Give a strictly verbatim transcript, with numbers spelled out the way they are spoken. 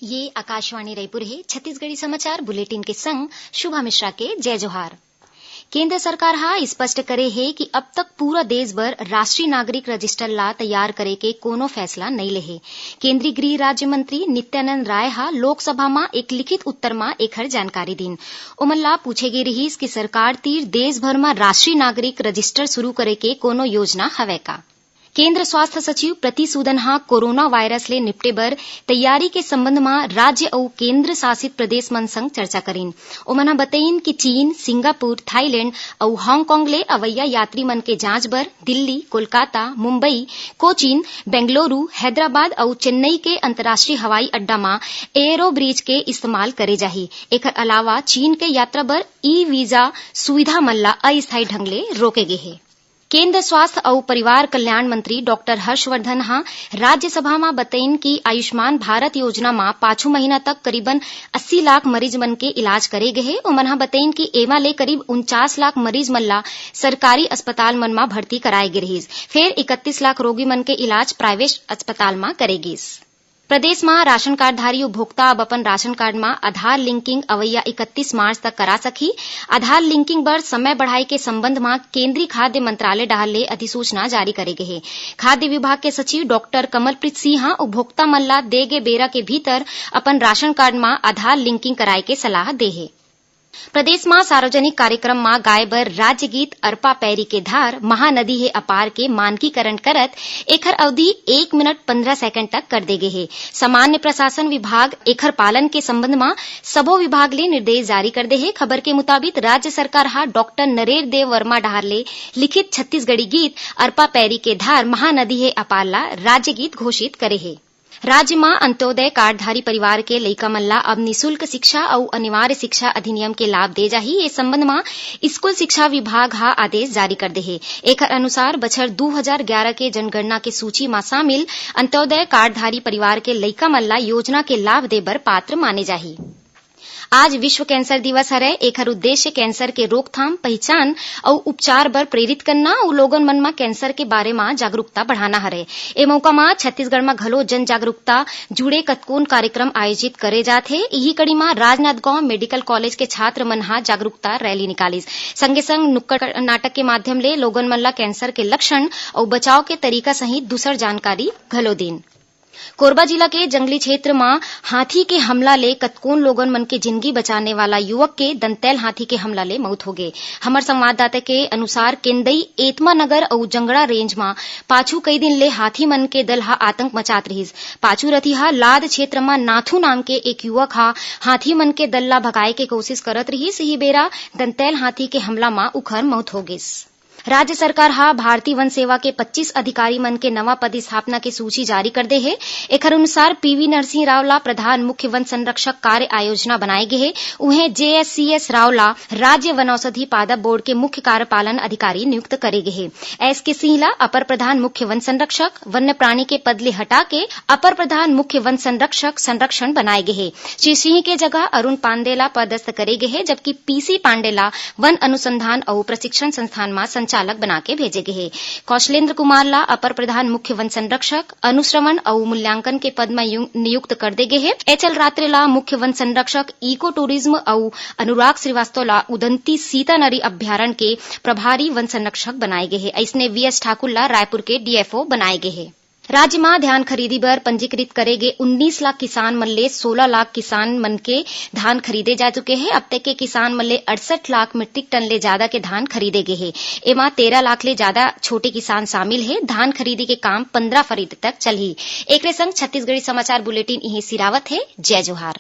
ये आकाशवाणी रायपुर हे। छत्तीसगढ़ी समाचार बुलेटिन के संग शुभा मिश्रा के जय जोहार। केंद्र सरकार ह स्पष्ट करे हे कि अब तक पूरा देश भर राष्ट्रीय नागरिक रजिस्टर ला तैयार करे के कोनो फैसला नइ ले हे। केंद्रीय गृह राज्य मंत्री नित्यानंद राय ह लोकसभा म एक लिखित उत्तर म एखर जानकारी दीन। ओमन ला पूछे गे रिहिस कि सरकार तीर देश भर म राष्ट्रीय नागरिक रजिस्टर शुरू करे के कोनो योजना हवय का। केंद्र स्वास्थ्य सचिव प्रीति सूदन ह कोरोना वायरस ले निपटे बर तैयारी के संबंध म राज्य अउ केंद्र शासित प्रदेश मन संग चर्चा करीन। ओमन ह बतईन कि चीन, सिंगापुर, थाईलैंड अउ हांगकांग ले अवइया यात्री मन के जांच बर दिल्ली, कोलकाता, मुंबई, कोचीन, बेंगलुरु, हैदराबाद अउ चेन्नई के अंतर्राष्ट्रीय हवाई अड्डा म एयरो ब्रिज के इस्तेमाल करे जाही। एखर अलावा चीन के यात्रा बर ई वीजा सुविधा मन ला अस्थायी ढंग ले रोके गे हे। केंद्र स्वास्थ्य अउ परिवार कल्याण मंत्री डॉक्टर हर्षवर्धन ह राज्यसभा म बतईन कि आयुष्मान भारत योजना म पाछू महीना तक करीबन अस्सी लाख मरीज मन के इलाज करे गे हे। ओमन ह बतईन कि एमा ले करीब उनचास लाख मरीज मन ला सरकारी अस्पताल मन म भर्ती कराए गे रिहिस, फेर इकतीस लाख रोगी मन के इलाज प्राइवेट अस्पताल म करे गिस। प्रदेश म राशन कार्डधारी उपभोक्ता अब अपन राशन कार्ड म आधार लिंकिंग अवइया इकतीस मार्च तक करा सकही। आधार लिंकिंग बर समय बढ़ाए के संबंध म केंद्रीय खाद्य मंत्रालय डहार ले अधिसूचना जारी करे गे हे। खाद्य विभाग के सचिव डॉक्टर कमलप्रीत सिंह ह उपभोक्ता मन ला दे गे बेरा के भीतर अपन राशन कार्ड म आधार लिंकिंग कराए के सलाह दे हे। प्रदेश म सार्वजनिक कार्यक्रम म गाए बर राज्य गीत अरपा पैरी के धार महानदी हे अपार के मानकीकरण करत एखर अवधि एक मिनट पंद्रह सेकंड तक कर दे गे हे। सामान्य प्रशासन विभाग एखर पालन के संबंध म सबो विभाग ले निर्देश जारी कर दे हे। खबर के मुताबिक राज्य सरकार ह डॉक्टर नरेर देव वर्मा डहार ले लिखित छत्तीसगढ़ी गीत अरपा पैरी के धार महानदी हे अपार ला राज्य गीत घोषित करे हे। राज्य म अंत्योदय कार्डधारी परिवार के लइका मन ला अब निशुल्क शिक्षा अउ अनिवार्य शिक्षा अधिनियम के लाभ दे जाही। ए संबंध म स्कूल शिक्षा विभाग ह आदेश जारी कर दे हे। एखर अनुसार बछर दू हजार ग्यारा के जनगणना के सूची म शामिल अंत्योदय कार्डधारी परिवार के लइका मन ला योजना के लाभ दे बर पात्र माने जाही। आज विश्व कैंसर दिवस हरय। एखर उद्देश्य कैंसर के रोकथाम, पहिचान अउ उपचार बर प्रेरित करना अउ लोगन मन म कैंसर के बारे म जागरूकता बढ़ाना हरय। ए मौका म छत्तीसगढ़ म घलो जन जागरूकता जुड़े कतकोन कार्यक्रम आयोजित करे जात हे। इही कड़ी म राजनांदगांव मेडिकल कॉलेज के छात्र मन ह जागरूकता रैली निकालिस। संगे संग नुक्कड़ नाटक के माध्यम ले लोगन मन ल कैंसर के लक्षण अउ बचाव के तरीका सहित दूसर जानकारी घलो दीन। कोरबा जिला के जंगली क्षेत्र म हाथी के हमला ले कतकोन लोगन मन के जिनगी बचाने वाला युवक के दंतैल हाथी के हमला ले मउत होगे। हमर संवाददाता के अनुसार केंदई, एतमा नगर अउ जंगड़ा रेंज म पाछू कई दिन ले हाथी मन के दल ह आतंक मचात रिहिस। पाछू रतिहा लाद क्षेत्र म नाथू नाम के एक युवक ह हाथी मन के दल ला भगाए के कोशिश करत रिहिस। इही बेरा दंतैल हाथी के हमला म उखर मउत होगिस। राज्य सरकार ह भारतीय वन सेवा के पच्चीस अधिकारी मन के नवा पदस्थापना के सूची जारी कर दे हे। एखर अनुसार पीवी नरसिंह राव ला प्रधान मुख्य वन संरक्षक कार्य आयोजना बनाए गे हे। उहें जेएससीएस राव ला राज्य वनौषधि पादप बोर्ड के मुख्य कार्यपालन अधिकारी नियुक्त करे गे हे। एसके सिंह ला अपर प्रधान मुख्य वन संरक्षक वन्य प्राणी के पद ले हटा के अपर प्रधान मुख्य वन संरक्षक संरक्षण बनाए गे हे। श्री सिंह के जगह अरुण पांडे ला पदस्थ करे गे हे, जबकि पीसी पांडे ला वन अनुसंधान अउ प्रशिक्षण संस्थान म संचालक बना के भेजे गे हे। कौशलेंद्र कुमार ला अपर प्रधान मुख्य वन संरक्षक, अनुश्रवण अउ मूल्यांकन के पद म यु-, नियुक्त कर दे गे हे। एचएल रात्रे ला मुख्य वन संरक्षक, इको टूरिज्म अउ अनुराग श्रीवास्तव ला उदंती सीतानदी अभ्यारण्य के प्रभारी वन संरक्षक बनाए गे हे। अइसने वीएस ठाकुर ला रायपुर के डीएफओ बनाए गे हे। राज्य म धान खरीदी बर पंजीकृत करे गे उन्नीस लाख किसान मन ले सोला लाख किसान मन के धान खरीदे जा चुके हे। अब तक के किसान मन ले अड़सठ लाख मीट्रिक टन ले जादा के धान खरीदे गे हे। एमा तेरह लाख ले जादा छोटे किसान शामिल हे। धान खरीदी के काम पंद्रह फरवरी तक चलही। एकरे संग छत्तीसगढ़ी समाचार बुलेटिन इहें सिरावत हे। जय जोहार।